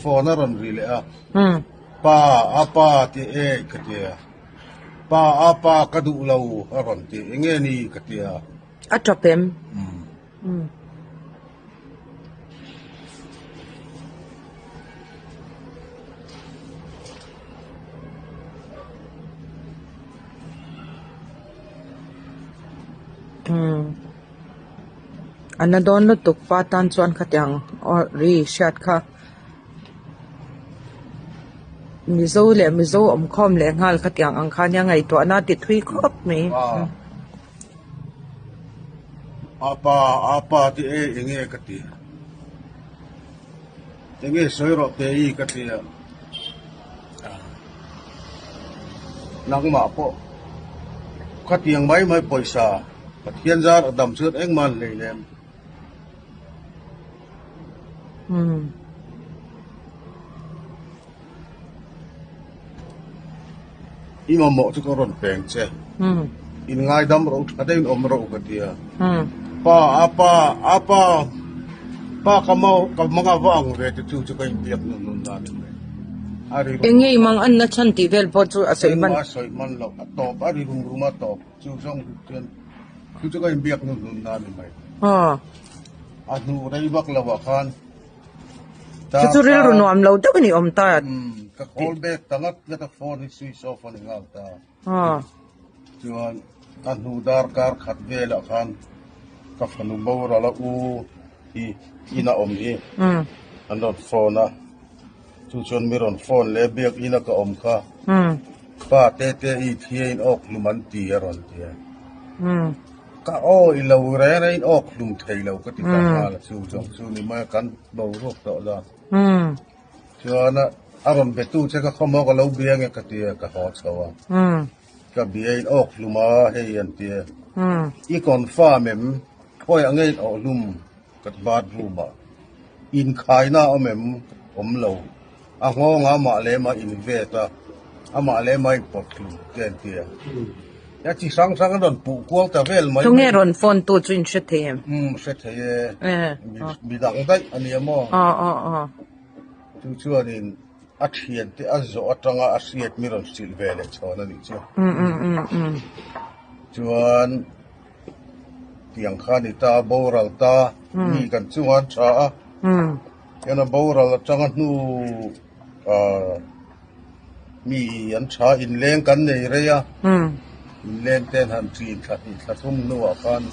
Phone a rawn ri leh a. Pa a pa ti e ka ti a. Pa a pa ka duh lo a rawn ti. Enge ni ka ti a. A tap em? A na dawn lutuk pa tan chuan khatiang aw ri hriat kha Mizo leh Mizo awm khawm leh nghal khatiang ang kha nia ngaihtuahna a ti thui khawp mai. Apa apa ti e enge ka ti enge sawi rawh te i ka ti a nangmah pawh khatiang mai mai pawisa Pathian zar a dam chuan engmah an hlei lem. I mamawh chu ka rawn peng che. In ngaidam rawh u, tha deuhin awm rawh u ka ti a. Pa, a pa, a pa, pa ka mau, ka manga va ang ve te chu chu ka inbiak nun nun na ni mai. A ri rum. Enge i mang an na chhan tih vel pawh chu a sawi hman. Engmah a sawi hman loh, a tawp, a ri rum rum a tawp. Chu zawng chuan chu chu ka inbiak nun nun na ni mai. A hnu rei vak lo ah khan. Chu chu rilru nuam lo deuh a ni awm ta. Umm ka call back ta ngat ngat a phone hi switch off a ni nghal ta. Chuan a hnu darkar khat velah khan ka fanu boral a u hi in a awm hi an rawn phone a. Chu chuan mi rawn phone leh biak ina ka awm kha. Pa te te i thia in awk hlum an ti a rawn ti a. Ka aw i lo reng reng in awk hlum thei lo ka ti ta nghal a chu zawng chu ni mai a kan boruak tawh la. Chuan a rawn be tu che ka khawm aw ka lo bia nge ka ti a ka haw chho a. Ka bia in awk hlum a hei an ti a. I confirm em khawi ah nge in awh hlum ka bathroom ah inkhaina a awm em awm lo a nghawng a amah leh amah in vet a amah leh amah in pawt hlum te an ti a ya chi hrang hrang an rawn puh kual ta vel mai Tunge rawn phone tu chu in hre thei em? Umm hre thei e mi dang daih a nia maw? Aw aw aw. Chu chuanin a thian te a zawh atanga a hriat mi rawn hrilh ve leh chhawn a nih chu. Umm umm umm umm. Chuan. Tiang kha a ni ta, a boral ta, mi kan chungah an tha a, hian a boral atanga hnu ah mi an tha inleng kan nei rei a, inleng te an han ṭin thla hnih thla thum hnuah khan.